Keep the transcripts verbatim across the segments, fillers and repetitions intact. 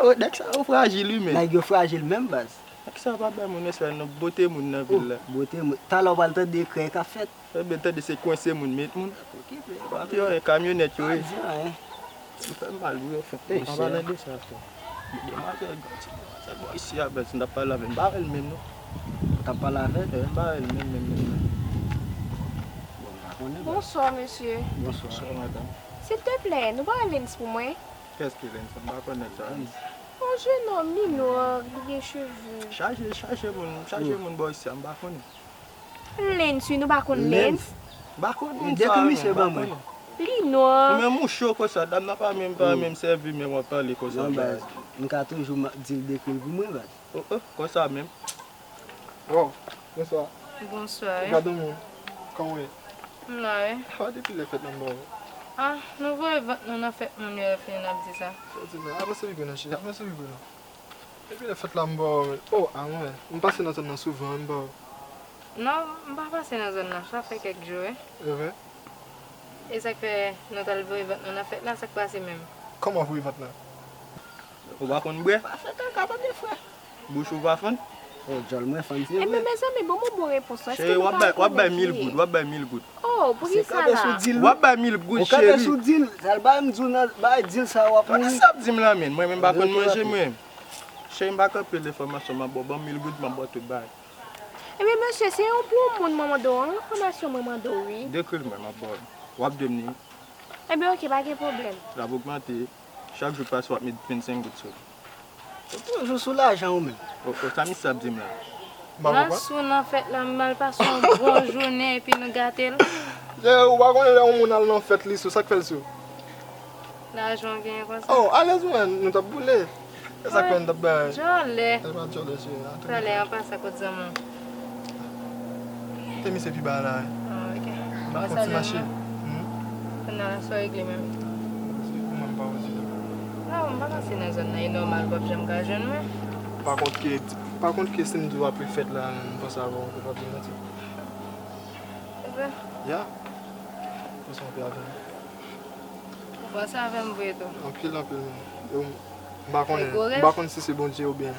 Oh, nèg sa yo frajil wi, men. Nèg yo frajil menm, baz. Nèg sa yo pa bay moun respè, non, bote moun nan vil la. Bote moun. Talè w pral tande krèy k ap fèt. Ebyen, tande se kwense moun met moun. Kamyonèt yo ye. Di anyen. Ou fè m mal wi, anfen. An palan de sa, frè. Demwazèl, demwazèl bò isi a, bèl, si m t ap pale avè l, m pa wè l menm, non. Ou t ap pale avè l? M pa wè l menm, menm, menm, menm. Bonswa, mesye. Bonswa. Bonswa, madanm. Silteplè, nou pa wè Lens pou mwen? Kiyès ki Lens? M pa konn nèg sa. Yon jenòm, li nwa, li gen cheve. Chaje, chaje moun, chaje moun bò isi a, m pa konnen. Lens, wi, nou pa konn Lens. M pa konn moun sa, non, m pa konnen. Li nwa. Ou menm ou cho konsa, dam nan pa menm, pa menm sèvi men w ap pale konsa. Non, baz, m ka toujou di l dekri l pou mwen, baz. Oh, oh, konsa menm. Wow, bonswa. Bonswa, wi. Gade yon moun. Kòman w ye? M la, wi. Apa depi lè fèt la m ba w? Ah, nou voye vant nou nan fèt moun yo, epi n ap di sa. Sa w di la? Avanse pi pre non, cheri, avanse pi pre non. Depi lè fèt la m ba w, men. Oh, a mwen, m pase nan zòn nan souvan, wi, m ba w. Non, m pa pase nan zòn nan, sa fè kèk jou, wi. E vre? E sa k fè nou t al voye vant nou nan fèt la, sa k pase menm? Kòman voye vant la? Ou pa konn bwè? Pa fè kaka tande frè. Bouch ou pa fann? Oh, djòl mwen fann se vre. Ebyen mezanmi, ban m yon bon repons non. Èske nou pa rekonèt li? W ap bay mil goud, w ap bay mil goud. Oh, poukisa la? W ap bay mil goud cheri. Ou kanpe sou dil, al bay m di w nan, bay dil sa w ap mouri. Tande sa w ap di m la menm, mwen menm m pa konn manje mwen. Cheri m pa kanpe lenfòmasyon m ap ba w, ban m mil goud m ap ba w tout bagay. Ebyen mesye, se yon bon moun mwen mande w, yon enfòmasyon mwen mande w wi. Dekri l mwen, m ap ba w l. W ap dwe m li. Ebyen oke, pa gen pwoblèm. L ap ogmante. Chak jou k pase w ap met vennsenk goud sou li. Ou toujou sou lajan ou menm. O, o, sa misye ap di m la? M pa konprann. Nan sou nan fèt la, m al pase yon bon jounen epi nou gate l. Cheri, ou pa konnen lè yon moun al nan fèt li sou, sa k fè l sou? Lajan w genyen konsa. O, alèz mwen, nou t ap boule. E sa k fè n t ap bay. Djòlè. E pa djòlè, cheri. Talè an pase ak lòt zanmi w. Te misye pi ba la wi. Ah, ok. M pa konn ti mache. Hmm? Kounye a la sa w regle menm? Ou menm pa wè ditou. Non, m pa pase nan zòn nan, e nòmal w p ap janm ka jwenn mwen. Pa kont ke, pa kont ke si m di w apre fèt la, m panse avè w, ou p ap di m manti. Se vre? Ya. Ou panse anpil avè m. Ou panse avè m vre tou. Anpil, anpil menm. E ou, m pa konnen, m pa konn si se Bondye oubyen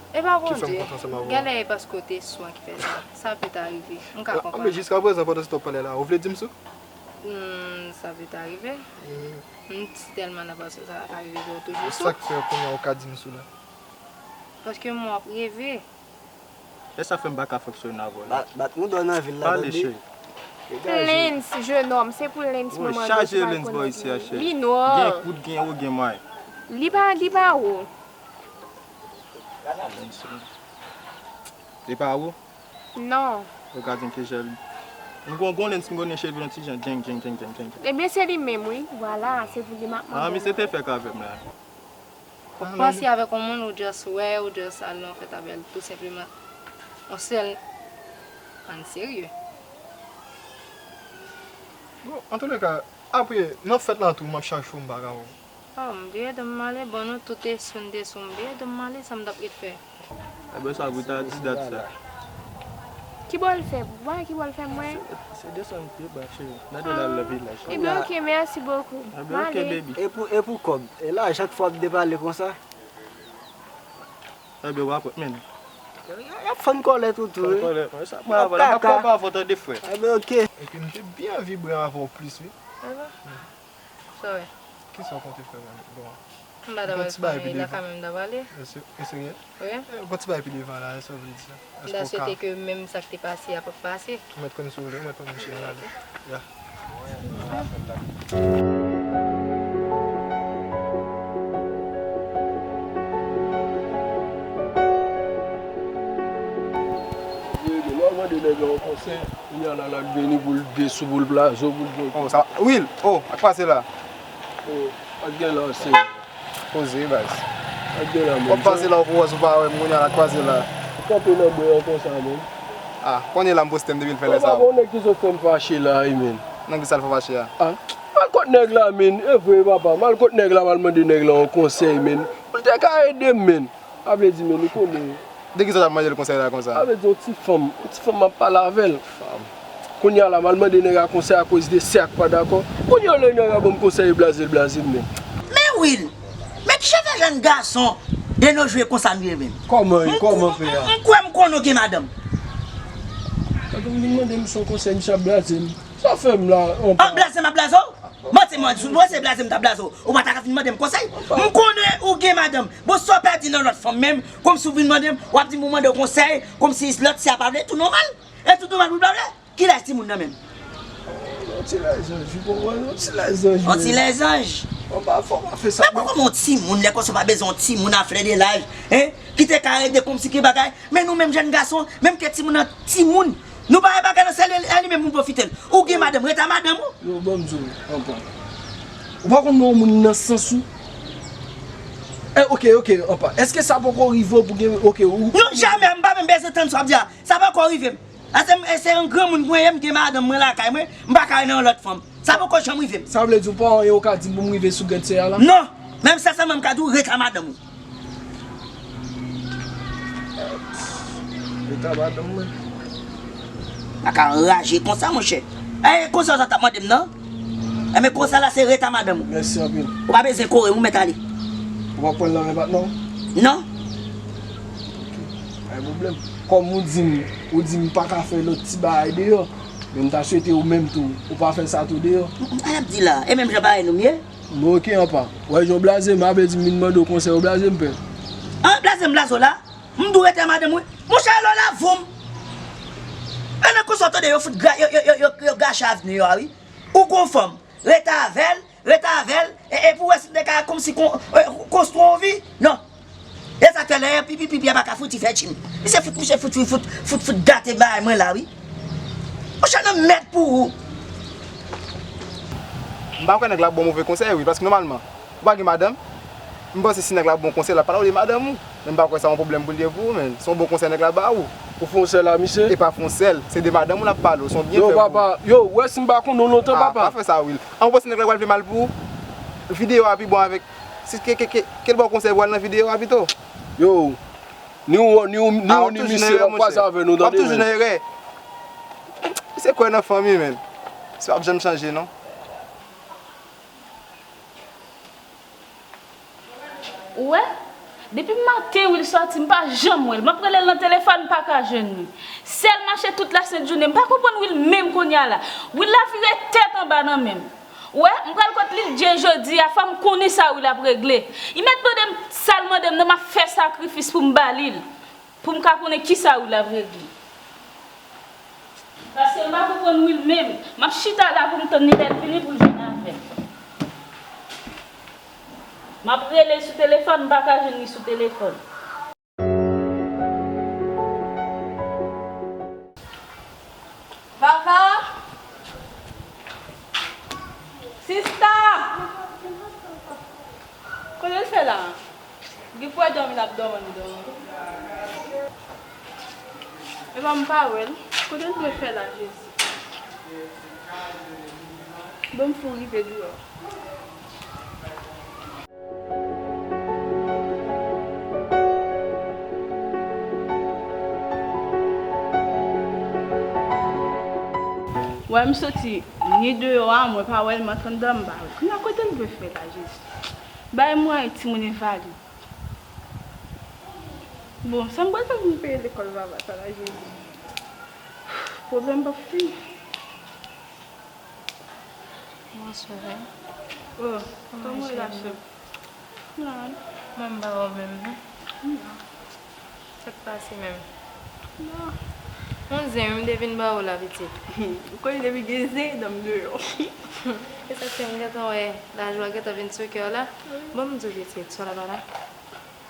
ki fè m kontan ansanm avè w. Genlè e paske w te sou an ki fè sa. Sa pè ta rive. M ka konprann. Anben jiskaprezan pandan se tan w ap pale la, ou vle di m sou? Hmm, sa pè ta rive. M di tèlman nan panse sa ka rive jwe w toujou sou. Sa k fè kounye a ou ka di m sou la? Paske m wè w ap reve. E sa fè m pa ka fonksyone avè w la. Bat, bat mouda w nan vil la tande. Pale cheri. Lens, jenòm, se pou Lens mwen mande w si w pa rekonèt li. Li nwa. Gen kout, gen wo, gen mwayen. Li pa, li pa wo. Li pa wo? Non. Ou ka di m ki jan l. M gon, gon Lens m konnen cheve yon ti jan djeng, djeng, djeng, djeng, djeng. Ebyen se li menm wi. Vwala, se pou li m ap mande w la. Ah, misye te fèk avè m la. Ou panse avèk yon moun ou just wè, ou just al nan yon fèt avè l tou senpleman. Yon sèl. Ann serye. Bon, antouleka, apre, nan fèt la tou, m ap chache w, m pa ka wè w. Oh, m bliye dòmi m ale, bon nou tout te sou, n te sou, m bliye dòmi m ale, sa m t ap ret fè? Ebyen sa pou ta di dat sa. Kibò l fè? Wè kibò l fè mwen? Se desann pi ba cheri. N a de la love la cheri. Ebyen oke, mèsi bokou. Ebyen oke baby. E pou, e pou kòb? E lajan k fè w ap depale konsa? Ebyen w ap wè men. Y ap fann kòlèt ou tou wi. Fann kòlèt mwen. Sa mwen avè l. M p ap kanpe avè w tande frè. Ebyen oke. Epi m te byen vibre avè w plis wi. Sa w wè? Kisa w konte fè menm? Bon. M pa ta pral fè anyen, lakay mwen m ta prale. Ou serye? Wi. Yon ti bagay pi devan la, sa w vle di? M ta swete ke menm sa k te pase a p ap pase. Ou mèt konn si w vle, ou mèt konn mouche a ale. Ya. Lè w mande nèg la yon konsèy, kounye a la l ap vini pou l de sou pou l blaze w pou l gen. Oh, sa, Will! Oh, sa k pase la? Oh, sa k gen la, se. Poze, baz. Sa k gen la, man? W ap pase la, ou pou wè si w pa wè m, kounye a la k pase la. Ou kanpe nan bwen an konsa, man. Ah, konnen la m poste m depi l fè lè sa. Ou pa wè nèg ki sot fè m fache la, wi, man. Nan kisa l fè w fache a? Ah, m al kot nèg la, man. E vre, papa. M al kot nèg la, m al mande nèg la yon konsèy, man. Pou l te ka ede m, man. Sa vle di, men nou konnen. De kisa w t ap mande l konsèy la konsa? Sa vle di yon ti fanm, yon ti fanm m ap pale avè l. Fanm. Kounye a la, m al mande nèg la konsèy akoz de sè a k pa dakò. Kounye a lè nèg la ban m konsèy, e blaze l blaze m, men. Men Will, men Cheve jèn gason de nos jours konsa nou ye menm. Kòman, kòman fè a? M kwè m konnen w gen madanm. Gade m vin mande m yon konsèy, misye ap blaze m. Sa fè m la, anpa. Ap blaze m, ap blaze w? Manti, manti, mwen se blaze m t ap blaze w. Ou pa ta ka vin mande m konsèy. M konnen ou gen madanm. Bon, sa w pèdi nan lòt fanm menm, kòmsi w vin mande m, w ap di m ou mande w konsèy, kòmsi lòt se a pa vle, tou nòmal. E tou nòmal pou l pa vle. Kilès timoun nan menm? Yon ti lèzanj, wi, konprann, yon ti lèzanj. Yon ti lèzanj. Anpa, fò pa fè sa. Mwen pa konprann yon timoun, lè konsa w pa bezwen yon timoun a flè de laj, en, ki te ka ede kòmsi ki bagay. Men nou menm jèn gason, menm ke timoun nan timoun, nou pa wè bagay nan sèl e li menm moun pwofite l. Ou gen madanm, ret a madanm ou. Yo, ban m di w, anpa. Ou pa konn non moun nan sans ou? Eh, ok, ok, anpa. Èske sa poko rive w pou gen, ok, ou... Non, jamè, m pa menm bezwen tann sa w ap di a. Sa poko rive m. Paske m, se yon granmoun mwen ye, m gen madanm mwen lakay mwen, m pa ka nan yon lòt fanm. Sa poko janm rive m. Sa vle di ou pa anyen ou ka di m pou m rive sou gad sè a la? Non! Menm sa sèlman m ka di w, ret a madanm ou. Ret a madanm mwen. Pa ka anraje konsa, monchè. E konsa w sa t ap mande m nan? Enben konsa la se ret a madanm ou. Mèsi anpil. Ou pa bezwen kore m, ou mèt ale. Ou pa pran l nan men patnè w? Non. Ok. Pa gen pwoblèm. Kòm ou di m, ou di m pa ka fè lòt ti bagay deyò, men m ta swete ou menm tou, ou pa fè sa tou deyò. Sa y ap di la? E menm jan parèy nou m ye? Bon, ok, anpa. Wè, jan w blaze m, a vle di m vin mande w konsèy, ou blaze m pè. An, blaze m blaze w la? M di w ret a madanm ou. Monchè, lè w la voum. E nan konsa w tande yo fout gra-, yo, yo, yo, yo, yo gache avni yo a, wi. Ou gon fanm, ret avè l, ret avè l, e, e pou wè si l te ka kòmsi kon-, e, konstwi yon vi. Non. E sa k fè lè pipi, pipi a pa ka fouti fè tchim. Misye fout, misye fout, fout, fout, fout, fout gate bagay mwen la, wi. Monchè, nan mèd pou ou. M pa kwè nèg la ap ba w move konsèy, wi, paske nòmalman, ou pa gen madanm. M panse si nèg la ap ba w konsèy, l ap pale w de madanm ou. Men m pa kwè sa yon pwoblèm pou l ye pou ou, men se yon bon konsèy nèg la ba ou. Ou fè yon sèl a misye? E pa fè yon sèl, se de madanm ou l ap pale w, se yon byenfè pou ou. Yo, papa, yo, ou wè si m pa konnen w lontan, papa. Ah, pa fè sa, Will. An, ou panse nèg la pral vle mal pou ou? Videyo a pi bon avèk, si ke, ke, ke, ke l ba w konsèy pou w al nan videyo a pito. Yo, ni ou, ni ou, ni ou, ni misye, w ap kwaze avè nou, tande, men. W ap toujou nan erè. Misye kwè nan fanmi, men. Misye p ap janm chanje, non. Ou wè? Depi maten Will sòti, m pa janm wè l. M ap rele l nan telefòn, m pa ka jwenn li. Sèl mache tout lasent jounen. M pa konprann Will menm kounye a la. Will la vire tèt anba nan men m. Ou wè, m pral kot Lil J jodi a, fò m konnen sa Will ap regle. Li mèt mande m sa l mande m nan, m ap fè sakrifis pou m ba li l. Pou m ka konnen kisa Will ap regle. Paske m pa konprann Will menm. M ap chita la pou m tann li lè l vini pou l jwenn avè m. M ap rele l sou telefòn, m pa ka jwenn li sou telefòn. Vava! Sista! Kote l fè la? Gen pou wè dòmi l ap dòmi, dòmi. Epa m pa wè l. Kote l dwe fè la, Jezi? Bon, m fou rive deyò. Wè, m soti ni deyò a, mwen pa wè l, m antre anndan, m pa wè l. Kounye a, kote l dwe fè la, Jezi? Bay mwen yon timoun envalid. Bon, sa m pral fè pou m peye lekòl Vava sa la, Jezi? Pwoblèm p ap fini. Bonswa. Oh, kòman w ye la, chè? Mwen m pa wè w menm, non. Sa k pase menm? Bon. Yon zen wi m te vin ba ou la, pitit. Ou konnen depi gen zen, dan m deyò. E sa k fè m gentan wè lajwa gentan vin sou kè w la. Wi. Bon, m di w, pitit, Sola pa la?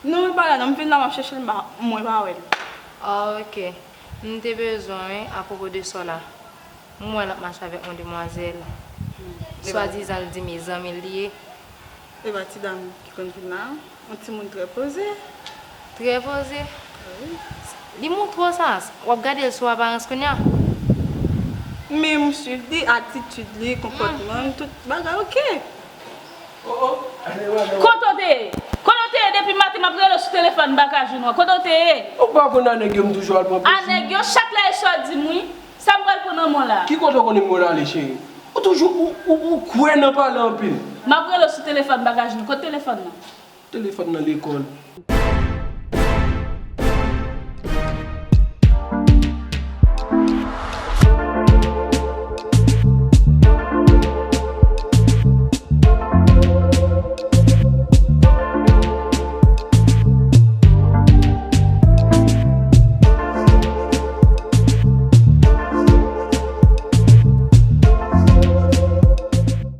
Non, li pa la, non. M vin la, m ap chèche l, m pa, mwen pa wè l. Ah, ok. M te bezwen w, wi, apwopo de Sola. M wè l ap mache avèk yon demwazèl. Swadizan l di mezanmi l li ye. Epa ti dam ki konn vin la, yon timoun trè poze. Trè poze? Wi. Li montre w sa, w ap gade l sou aparans kounye a? Men m swiv li, atitid li, konpòtman l, tout bagay oke. Kote w te ye? Kote w te ye depi maten m ap rele w sou telefòn m pa ka jwenn ou? Kote w te ye? Ou pa konn a nèg yo m toujou al pran plezi. A nèg yo, chak lè e sa w di m wi. Sa m pral pran nan men w la? Ki kote w konnen m konn ale, cheri? Ou toujou, ou, ou, ou kwè nan pale anpil. M ap rele w sou telefòn, m pa ka jwenn ou. Kote telefòn nan? Telefòn nan lekòl.